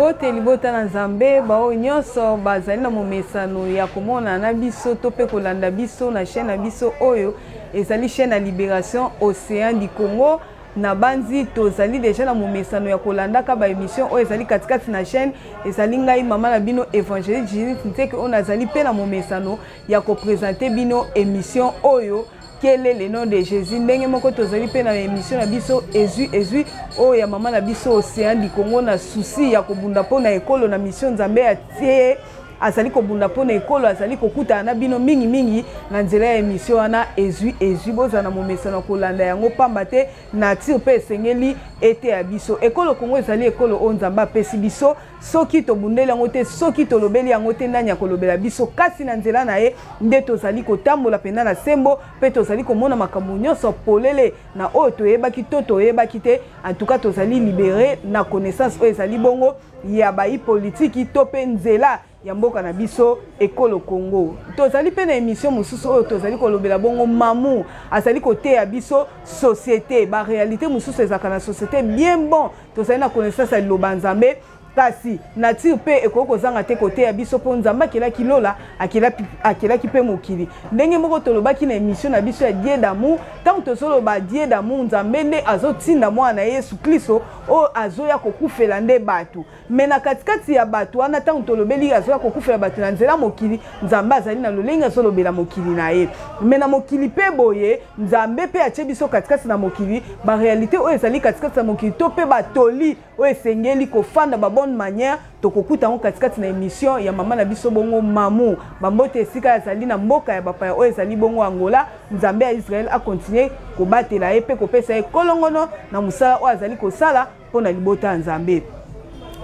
Mbote libota na Nzambe, baoyo nyonso bazali na momesano ya komona na biso to mpe kolanda biso na chaîne na biso oyo ezali chaîne ya Liberation Ocean du Congo. Nabanzi tozali deja na momesano ya kolandaka ba émission oyo ezali katikati na chaîne. Ezali ngai mama na bino Évangéliste Judith Nzeke oyo nazali mpe na momesano ya kopresente bino émission oyo Quel est le nom de Jésus? Ndenge moko tozali mpe na émission na biso ezwi ezwi oyo ya mama na biso Océan du Congo na souci ya kobunda mpo na ekolo na mission Nzambe atie azali kobunda mpo na ekolo, azali kokutana na bino mingi mingi na nzela ya émission wana ezwi ezwi. Bozala na momesano ya kolanda yango pamba te nature mpe esengeli eteya biso. Ekolo Congo ezali ekolo oyo Nzambe apesi biso. Soki tobundeli yango te, soki tolobeli yango te, nani akolobela biso? Kasi na nzela na ye nde tozali kotambola mpenza na sembo mpe tozali komona makambo nyonso polele na oyo toyebaki to toyebaki te. En tout cas, tozali libere na connaissance oyo ezali bongo ya bayi politiki to mpe nzela ya mboka na biso ekolo Congo. Tozali mpe na emission mosusu oyo tozali kolobela bongo mamu azali koteya biso société, ba réalité mosusu ezalaka na société bien bon. Tozali na connaissance ya liloba Nzambe, kasi nature mpe ekoki kozanga te koteya biso mpo Nzambe akelaki lola, akelaki mpe mokili. Ndenge moko tolobaki na emission na biso ya Dieu d'amour, ntango tozoloba Dieu d'amour, Nzambe nde azotinda mwana na ye Yesu Klisto oyo azoya kokufela nde bato. Me na katikati ya bato wana, ntango tolobeli azoya kokufela bato na nzela mokili, Nzambe azali na lolenge azolobela mokili na ye. Me na mokili mpe boye, Nzambe mpe atie biso katikati na mokili, ba réalité oyo ezali katikati na mokili to mpe batoli oyo esengeli kofanda ba bonne manière, tokokuta yango katikati na émission ya mama na biso bongo Mamu. Bambote esika azali na mboka ya bapaya oyo ezali bongo Angola. Nzambe ya Israël a continuer kobatela ye mpe kopesa ye kolongono na mosala oyo azali kosala mpo na libota ya Nzambe.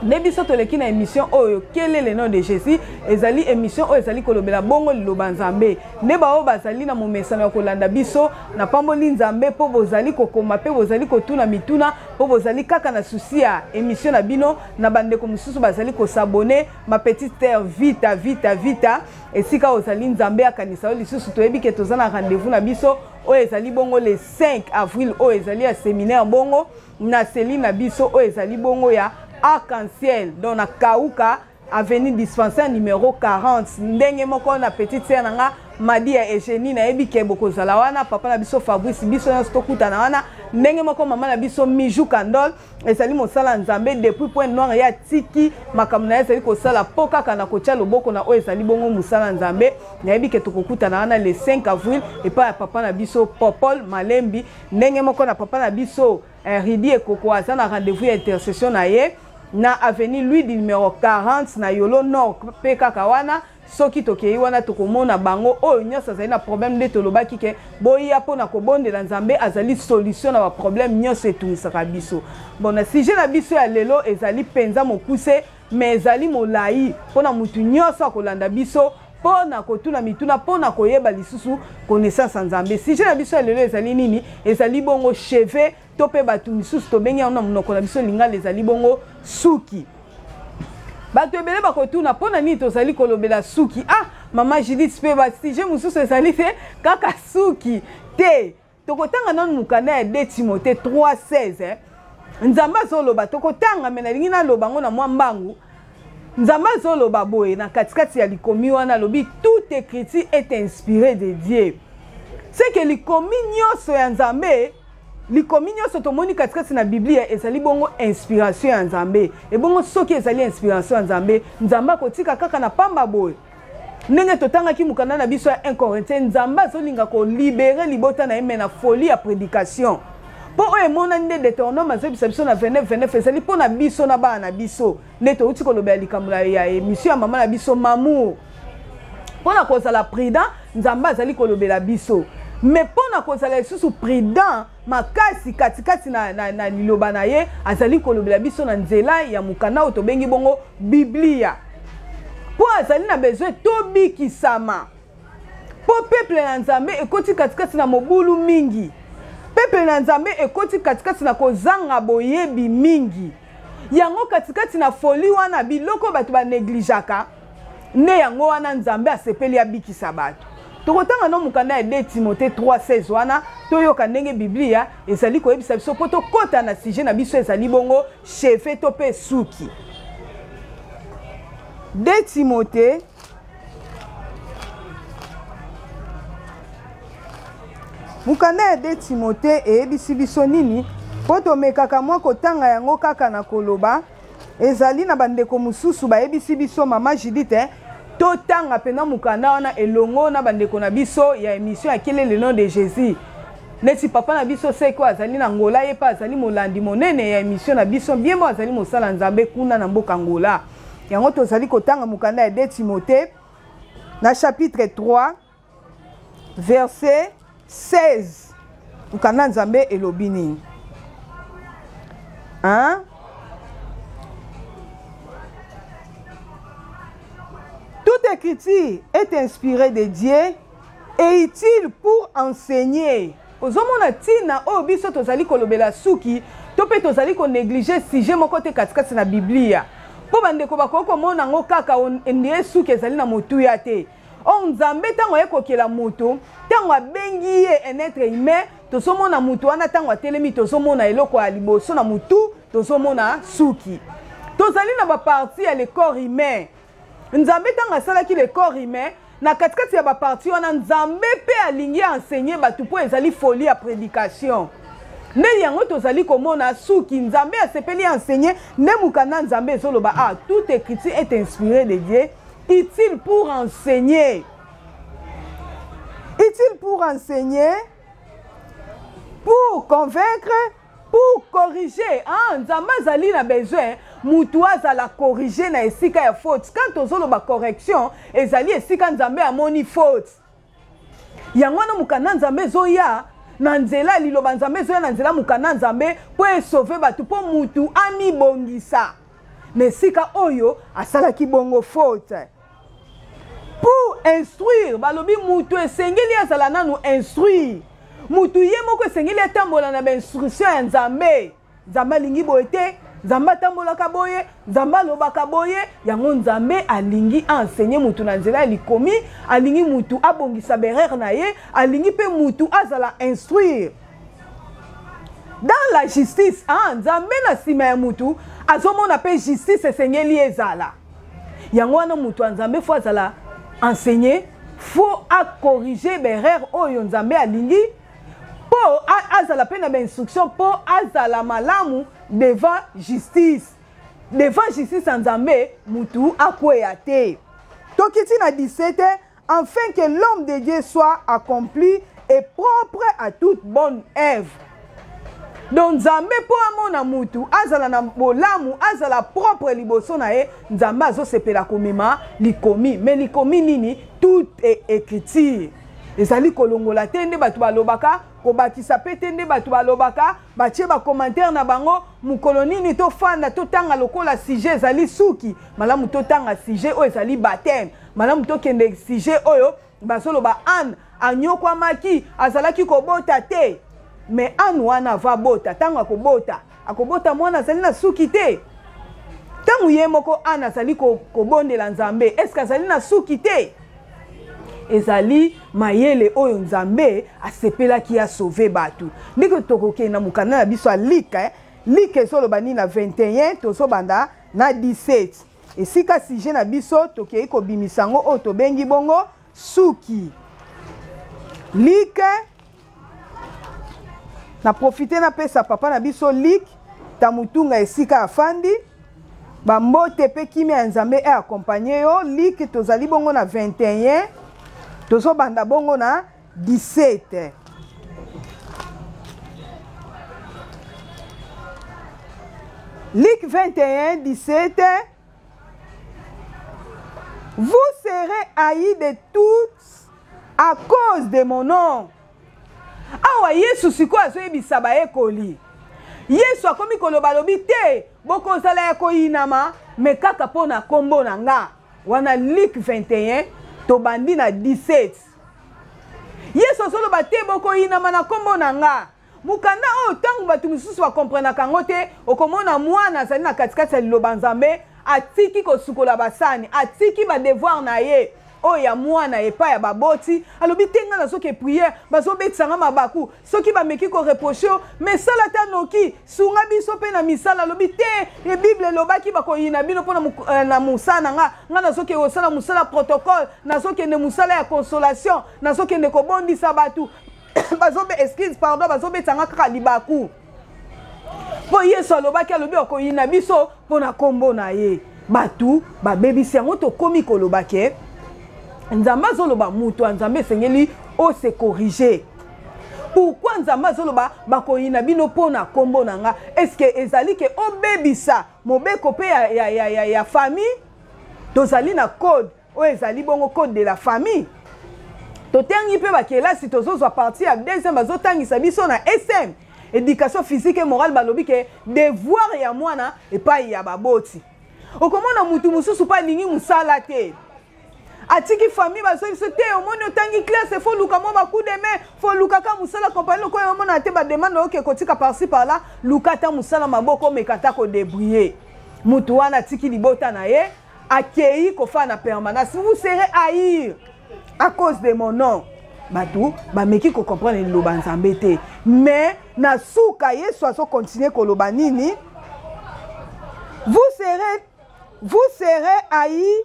Nde biso toleki na émission oyo Quel est le nom de Jésus? Ezali émission oyo ezali kolobela bongo liloba Nzambe. Nde baoyo bazali na momesano ya kolanda biso, napamboli Nzambe mpo bozali kokoma mpe bozali kotuna mituna, mpo bozali kaka na souci ya émission na bino. Na bandeko mosusu bazali kosabone, ma petite terre vita vita vita, esika ozali Nzambe akanisa yo lisusu. Toyebi ke toza na rendez-vous na biso oyo ezali bongo le 5 avril, oyo ezali ya séminaire bongo na cellule na biso oyo ezali bongo ya Arc-en-Ciel, donc na Kauka avenue dispensaire numéro 40. Ndenge moko na petite sœur na nga Madi ya Eugénie, nayebi ke bokozala wana, papa na biso Fabrice, biso nyonso tokutana wana. Ndenge moko mama na biso Mijou Kandol, ezali mosala Nzambe depuis Pointe Noire, ya tiki makambo na ye ezali kosala po kaka na kotia loboko na oyo ezali bongo mosala Nzambe. Nayebi ke tokokutana wana le 5 avril epai ya papa na biso Popol Malembi. Ndenge moko na papa na biso Ridi Ekoko aza na rendez-vous ya intercession na ye na avenue Louis du numéro 40 na Yolo Nord pe kaka wana. Soki tokei wana tokomona bango oyo nyonso azali na problème, nde tolobaki ke boya mpo na kobondela Nzambe azali solution na ba problème nyonso etungisaka biso. Bon, na sujet na biso ya lelo ezali mpenza mokuse mais ezali molai mpo na mutu nyonso akolanda biso mpo na kotuna mituna mpo na koyeba lisusu connaissance ya Nzambe. Sujet na biso ya lelo ezali nini? Ezali bongo cheveux to mpe bato misusu tobengi yango na monoko na biso lingala ezali bongo suki. Bato ebele bakotuna mpo na nini tozali kolobela suki. Ah, mama Judith, mpe ba sujet mosusu ezali te kaka suki te. Tokotanga nanu mokanda ya 2 Timothée 3:16, eh. Nzambe azoloba, tokotanga me nalingi naloba yango na mwa mbangu. Nzambe azoloba boye na katikati ya likomi wana, alobi toute écriture est inspirée de Dieu. C'est que likomi nyonso ya Nzambe, likomi nyonso tomoni katikati na Biblia ezali bongo inspiration ya Nzambe. Ebongo soki ezali inspiration ya Nzambe, Nzambe akotika kaka na pamba boye? Ndenge totangaki mokanda na biso ya 1 Corinthiens, Nzambe azolinga kolibere libota na ye me na folie ya prédication. Mpo oyo emonani nde Deutéronome azoyebisa biso na 29 29 ezali mpo na biso na bana na biso. Nde touti kolobela likambo ya émission ya mama na biso Mamour. Mpo na kozala prudent, Nzambe azali kolobela biso. Mais mpo na kozala lisusu prudent makasi katikati na liloba na ye, azali kolobela biso na nzela ya mokanda oyo tobengi bongo Biblia. Mpo azali na besoin tobikisama. Mpo peuple na Nzambe ekoti katikati na mobulu mingi. Peuple na Nzambe ekoti katikati na kozanga boyebi mingi. Yango katikati na folie wana, biloko bato ba negligeaka, nde yango wana Nzambe asepeli abikisa bato. Tokotanga no mokanda ya 2 Timothée 3:16 wana, toyoka ndenge Biblia ezali koyebisa biso mpo tokota na sujet na biso ezali bongo cheveux to mpe suki. 2 Timothée mokanda ya 2 Timothée eyebisi biso nini mpo tomekaka mwa kotanga yango kaka na koloba ezali na bandeko mosusu bayebisi biso mama Judith eh, totanga mpena mokanda wana elongo na bandeko na biso ya émission ya Quel est le nom de Jésus neti papa na biso seko azali na Angola ye mpe azali molandi monene ya émission na biso bien mo azali mosala Nzambe kuna na mboka Angola yango tozali kotanga mokanda ya 2 Timothée na chapitre 3 verset 16 mokanda Nzambe elobi nini hein? Toute écriture est inspirée de Dieu et utile pour enseigner. ozomona ntina oyo biso tozali kolobela suki to mpe tozali konéglige sujet moko te katikati na biblia mpo bandeko bakoki komona yango kaka ndie suki ezali na motuya te or nzambe ntango aye kokela moto ntango abengi ye un être humain tozomona moto wana ntango atelemi tozomona eloko ya liboso na motu tozomona suki tozali na baparti ya le corps humain nzambe ntango asalaki le corps humain na katikati ya baparti wana nzambe mpe alingi enseigner bato mpo ezali folie ya prédication nde yango tozali komona suki nzambe asepeli enseigner nde mokanda nzambe ezoloba ah toute écriture est inspirée de Dieu utile pour enseigner utile pour enseigner pour convaincre pour corriger ah nzambe azali na besoin mutu azala corriger na esika ya faute quand tozoloba correction ezali esika nzambe amoni faute yango wana mokanda nzambe ezoya na nzela liloba nzambe ezoya na nzela mokanda nzambe mpo esauve bato mpo mutu amibongisa na esika oyo asalaki bongo faute pour instruire balobi mutu esengeli azala nanu instruire mutu ye moko esengeli atambola na bainstruction ya nzambe nzambe alingi boye te nzambe atambolaka boye nzambe alobaka boye yango nzambe alingi aensegne mutu na nzela ya likomi alingi mutu abongisa berere na ye alingi mpe mutu azala instruire dans la justice ah, nzambe na nsima ya mutu azomona mpe justice esengeli ezala yango wana moto ya nzambe fo azala enseigné fo acorrige baerreur oyo nzambe alingi mpo azala mpe na bainstruction mpo azala malamu devant justice devant justice ya nzambe mutu akweya te tokiti na 17 afin que l'homme de Dieu soit accompli et propre à toute bonne œuvre. Donc Nzambe mpo amona mutu azala na bolamu azala propre liboso na ye Nzambe azosepela komema likomi mais likomi nini toute écriture ezali kolongola te nde bato balobaka kobakisa mpe te nde bato balobaka batie bacommentaire na bango mokolo nini tofanda totanga lokola sujet ezali suki malamu totanga sujet oyo ezali baptême malamu tokende sujet oyo bazoloba anne anyokwamaki azalaki kobota te me anne wana ava bota ntango akobota akobota mwana azali na suki te ntango ye moko anne azali kobondela nzambe eske azali na suki te ezali mayele oyo nzambe asepelaki asauve bato ndenge tokokende na mokanda na biso ya lika eh? lika ezoloba nini na 21 tozobanda na 17 esika sujet na biso tokei kobimisa yango oyo tobengi bongo suki like na profite napesa papa na biso like tamutunga esika afandi bambote mpe kimia ya nzambe e akompagne yo like tozali bongo na 21 tozobanda bongo na 17 Luc 21, 17. Vous serez haïs de tous à cause de mon nom. Awa Yesu sikoyo azoyebisa bayekoli. Yesu akomi koloba alobi te bokozala ya koyinama me kaka mpo na nkombo na nga. Wana Luc 21 tobandi na 17. Yesu azoloba te bokoyinama na nkombo na nga. Mokanda oyo ntango bato mosusu bakomprenaka yango te, okomona mwana azali na katikati ya liloba Nzambe, atiki kosukola basani, atiki badevoir na ye. oyo ya mwana epai ya baboti. Alobi te, ngai nazoke priere, bazobetisa nga mabaku, soki bameki koreproche yo, mais sala ata noki, sunga biso mpe na misala. Alobi te, e Bible elobaki bakoyina bino mpo na mosala na nga. Ngai nazokende kosala mosala protocole, nazokende mosala ya consolation, nazokende kobondisa bato. Bazobe, excuse, pardon, bazobetisa nga kaka libaku, mpo Yesu alobaki, alobi akoyina biso mpo na nkombo na ye. Bato babebisi yango. Tokomi koloba ke Nzambe azoloba, moto ya Nzambe esengeli ose corriger. Pourquoi Nzambe azoloba bakoyina bino mpo na nkombo na nga? Est-ce ezali ke obebisa mobeko mpe ya famille? Tozali na code oyo ezali bongo code de la famille. Totangi mpe bakelasi, tozozwa partie ya deuxième, bazotangisa biso na SM, éducation physique et morale. Balobi ke devoir ya mwana epai ya baboti. Okomona mutu mosusu mpe alingi mosala te, atiki famille, bazoyi biso te. Omoni, otangi classe, faut luka mwa bacoup de main, faut lukaka mosala compagnie lokola omona te bademande oke kotika par-ci par-là, luka ata mosala maboko, omeka ata kodébrouiller. Mutu wana atiki libota na ye, akei kofanda na permanence. Vous serez haïr à cause de mon nom. Bato bameki kocomprendre liloba Nzambe te. Mais na suka, Yesu azokontinue koloba nini? Vous serez haïs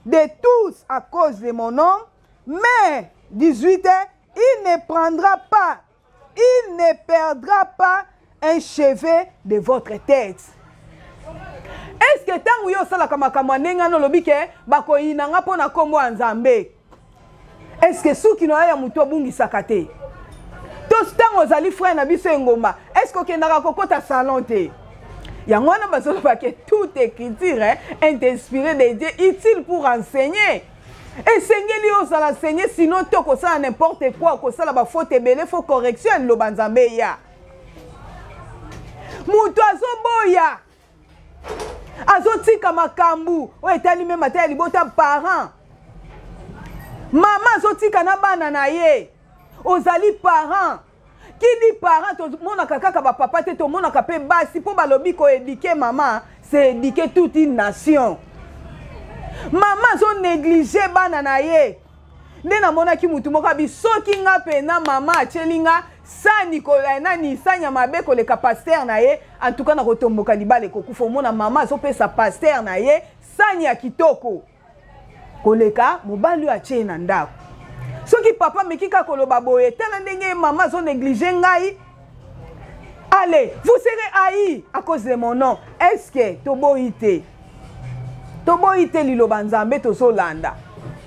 de tous à cause de mon nom, mais 18, il ne prendra pas, il ne perdra pas un cheveu de votre tête. Est-ce que ntango yo osalaka makambo ya ndenge wana, olobi ke bakoyina nga mpo na nkombo ya Nzambe, est-ce que suki na yo ya motu obungisaka te? To ntango ozali frère na biso engomba, est-ce que okendaka kokɔta salon te? Yango wana bazoloba ke toute écriture est inspirée de Dieu, utile pour enseigner. Esengeli ozala enseigner, sinon te okosala n'importe quoi, okosala bafaute ebele. Faut correction ya liloba Nzambe eya. Moto azoboya, azotika makambo oyo etali meme ata ya libota, parent, mama azotika na bana na ye. Ozali parent, qui dit parent, tomonaka kaka bapapa te, tomonaka mpe basi, mpo balobi koéduquer mama, c'est éduquer toute une nation. Mama azonéglige bana na ye. Nde namonaki mutu moko abi: soki nga mpena mama atieli nga sani nani, sani ya mabe koleka pasteur na ye, en tout cas nakotomboka, libala ekokufa. Omona mama azopesa pasteur na ye sani ya kitoko koleka mobali oyo atie ye na ndako. Soki papa ameki kaka koloba boye: tala ndenge mama azonéglige ngai, allez, vous serez haïs à cause de mon nom. Est ce que toboyi te? Toboyi te liloba Nzambe, tozolanda.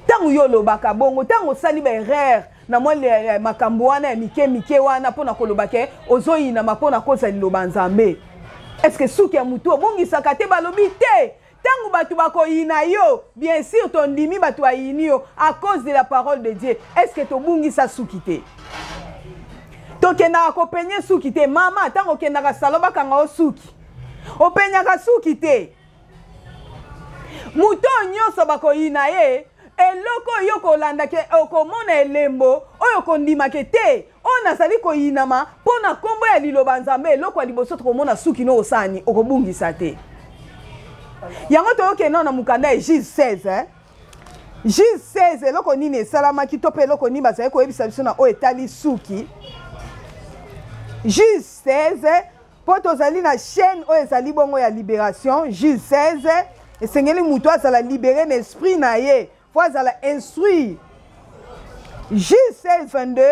Ntango yo olobaka bongo, ntango osali baerreur na mwa makambo wana ya mike mike wana, mpona koloba ke ozoyinama mpona koza liloba Nzambe, est ce que suki ya motu obongisaka te? Balobi te, ntango bato bakoyina yo, bien sûr tondimi bato bayini yo à cause de la parole de Dieu, est ce que tobungisa suki te? Tokendaka kopenye suki te? Mama, ntango okendaka salon, bakanga yo suki, openyaka suki te? Moto oyo nyonso bakoyina ye, eloko oyo okolandake, okomona elembo oyo okondimake te oyo nazali koyinama mpo na nkombo ya liloba Nzambe. Eloko ya liboso tokomona suki no osani, okobungisa te. Yango toyokende na mokanda ya Juge 16, eh? Juge 16, eloko nini esalamaki to mpe eloko nini bazali koyebisa biso na oyo etali suki? Juge 16, mpo tozali na chaîne oyo ezali bongo ya libération. Juge 16, esengeli moto azala libéré na esprit na ye, faut azala instruit. Juge 16 22,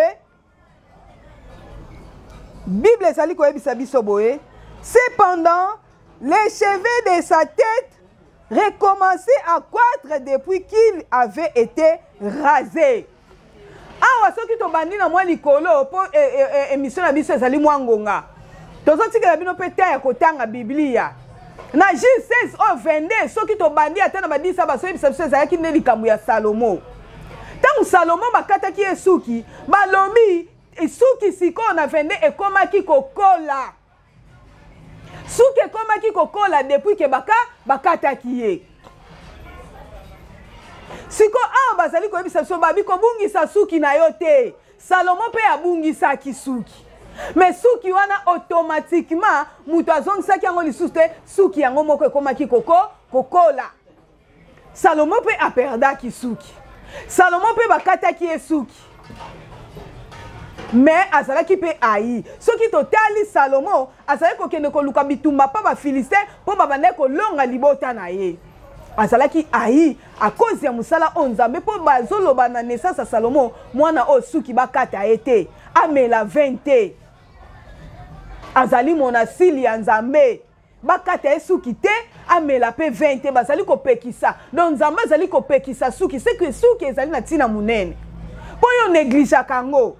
Bible ezali koyebisa biso boye: cependant, les cheveux de sa tête recommençaient à croître depuis qu'il avait été rasé. Awa soki tobandi na mwa likolo, mpo émission na biso ezali mwa ngonga, tozotikela bino mpe ta ya kotanga Biblia na Juge 16 oyo 22. Soki tobandi ata na badisa, bazoyebisa biso ezalaki nde likambo ya Salomo. Ntango Salomo bakataki ye suki, balobi suki sikoyo na 22 ekomaki kokola. Suki ekomaki kokola depuis ke bakataki ye. Sikoyo awa bazali koyebisa biso, babi kobungisa suki na yo te. Salomo mpe abungisaki suki, mais suki wana automatiquement moto azongisaki yango lisusu te. Suki yango moko ekomaki kokola. Salomo mpe aperdaki suki. Salomo mpe bakataki ye suki, me azalaki mpe ayi. Soki totali Salomo azalaki kokende koluka bitumba mpa Bafilistin mpo babandaki kolonga libota na ye. Azalaki ayi a cause ya mosala oyo Nzambe, mpo bazoloba na naissance ya Salomo, mwana oyo suki bakata ye te, amela vin te, azali monasili ya Nzambe, bakata ye suki te, amela mpe vin te. Bazali kopekisa, donc Nzambe azali kopekisa suki, seke suki ezali na ntina monene mpo yo negligeaka yango,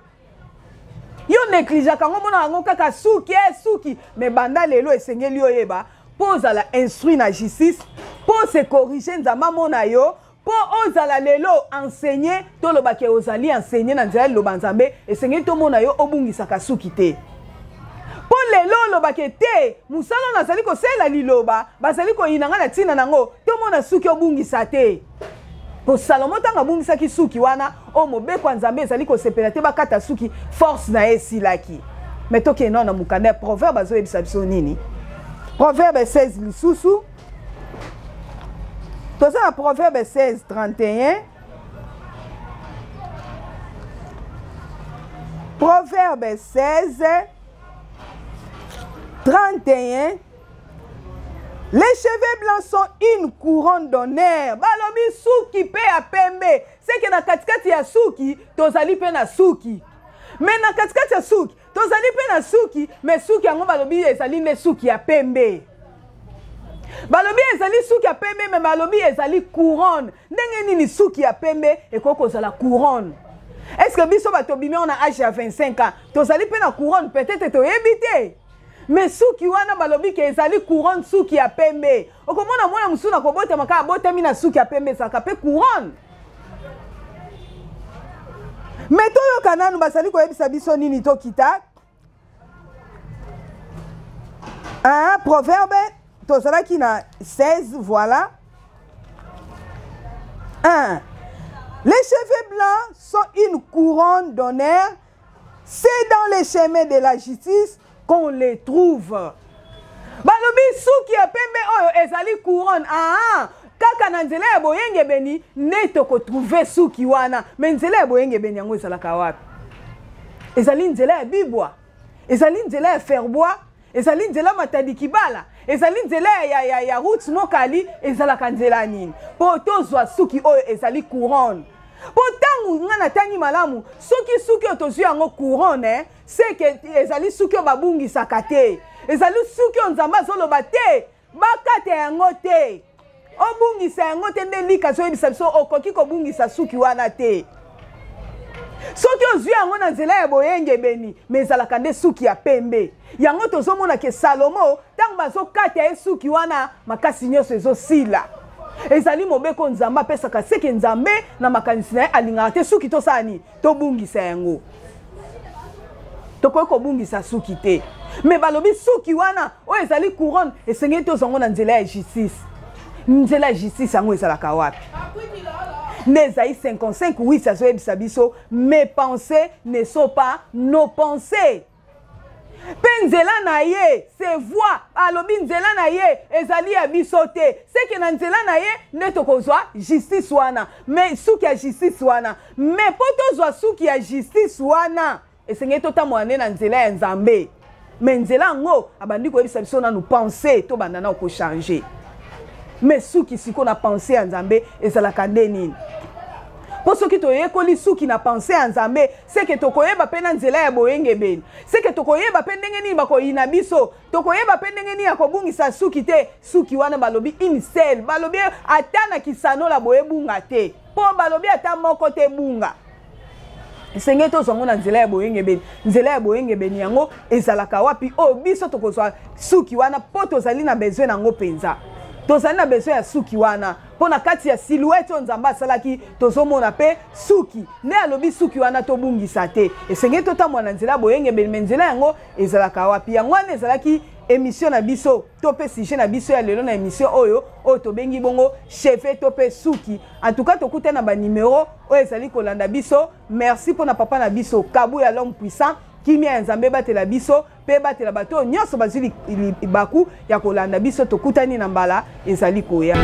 yo negligeaka yango, omona yango kaka suki e suki. Me banda lelo esengeli oyeba mpo ozala instruit na justice, mpo se corriger, Nzambe amona yo, mpo ozala lelo enseigné, tolobake ozali enseigné na nzela ya liloba Nzambe, esengeli tomona yo obungisaka suki te. Mpo lelo olobake te, mosala oyo nazali kosalela liloba, bazali koyina ngai na ntina nango, tomona suki obungisa te. Mpo Salomo ntango abungisaki suki wana, oyo mobeko ya Nzambe ezali kosepela te bakata suki, force na ye esilaki. Me tokende nao na mokanda ya Proverbe, azoyebisa biso nini? Proverbe 16 lisusu, toza na Proverbe 16 31. Proverbe 16 31. Les cheveux blancs sont une couronne d'honneur. Balobi suki pe ya pembe. C'est que na katikati ya suki, tozali pe na suki. Mais na katikati ya suki, tozali pe na suki, mais suki yango balobi ezali nde suki ya pembe. Balobi ezali suki ya pembe, mais balobi ezali couronne. Ndenge nini suki ya pembe ekoki kozala couronne? Est-ce que biso bato bimi na âge ya 25 ans, tozali pe na couronne? Peut-être toyebi te. Mais suki wana balobi ke ezali couronne, suki ya pembe. Okomona mwana mosusu na kobotama kaka abotami na suki ya pembe, ezalaka pe couronne. Mais toyoka nanu bazali koyebisa biso nini, tokita. Un proverbe, tozalaki na 16, voilà. 1. Les cheveux blancs sont une couronne d'honneur, c'est dans les chemins de la justice qu'on les trouve. Balobi suki ya pembe oyo ezali couronne. Ah, kaka na nzela ya boyengebeni nde tokotrouve suki wana. Me nzela ya boyengebeni yango ezalaka wapi? Ezali nzela ya bibwa, ezali nzela ya ferbois, ezali nzela Matadi Kibala, ezali nzela ya route Mokali, ezalaka nzela nini mpo tozwa suki oyo ezali couronne? Mpo ntango nga natangi malamu, soki suki oyo tozwi yango couronne, seke ezali suki oyo babungisaka te, ezali suki oyo Nzambe azoloba te bakata yango te, obungisa yango te. Nde lika azoyebisa biso okoki kobungisa suki wana te soki ozwi yango na nzela ya boyengebeni, me ezalaka nde suki ya pembe. Yango tozomona ke Salomo ntango bazokata ye suki wana, makasi nyonso ezosila. Ezali mobeko Nzambe apesaka, seke Nzambe na makanisi na ye alingaka te suki tosala nini, tobungisa yango. Tokoki kobungisa suki te, me balobi suki wana oyo ezali couronne, esengeli tozwa yango na nzela ya justice. Nzela ya justice yango ezalaka wapi? Nde Esaïe 55 8 azoyebisa biso, mes pensées ne sont pas nos pensées, mpe nzela na ye, se voix, alobi nzela na ye ezali ya biso te. Seke na nzela na ye nde tokozwa justice wana, me suki ya justice wana. Me mpo tozwa suki ya justice wana, esengeli totambola nde na nzela ya Nzambe. Me nzela yango abandi koyebisa biso nanu pense, tobanda na kochange. Me suki sikoyo na pense ya Nzambe ezalaka nde nini? Mpo soki toyekoli suki na pense ya Nzambe, seke tokoyeba mpe na nzela ya boyengebeni, seke tokoyeba mpe ndenge nini bakoyina biso, tokoyeba mpe ndenge nini ya kobungisa suki te. Suki wana balobi une seule, balobi ata na kisanola boye ebunga te, mpo balobi ata moko te ebunga. Esengeli tozwa yango na nzela ya boyengebeni. Nzela ya boyengebeni yango ezalaka wapi oyo biso tokozwa suki wana? Mpo tozali na besoin na yango mpenza, tozali na besoin ya suki wana, mpo na kati ya silhouette oyo Nzambe asalaki tozomona mpe suki. Nde alobi suki wana tobungisa te, esengeli totambola na nzela ya boyengebeni. Me nzela yango ezalaka wapi? Yango wana ezalaki émission na biso to mpe sujet na biso ya lelo na émission oyo tobengi bongo cheveux to mpe suki. En tout cas tokutana na banimero oyo ezali kolanda biso. Merci mpona papa na biso Kabuya l'homme puissant. Kimia ya Nzambe ebatela biso mpe ebatela bato oyo nyonso bazwi libaku ya kolanda biso. Tokutani na mbala ezali koya.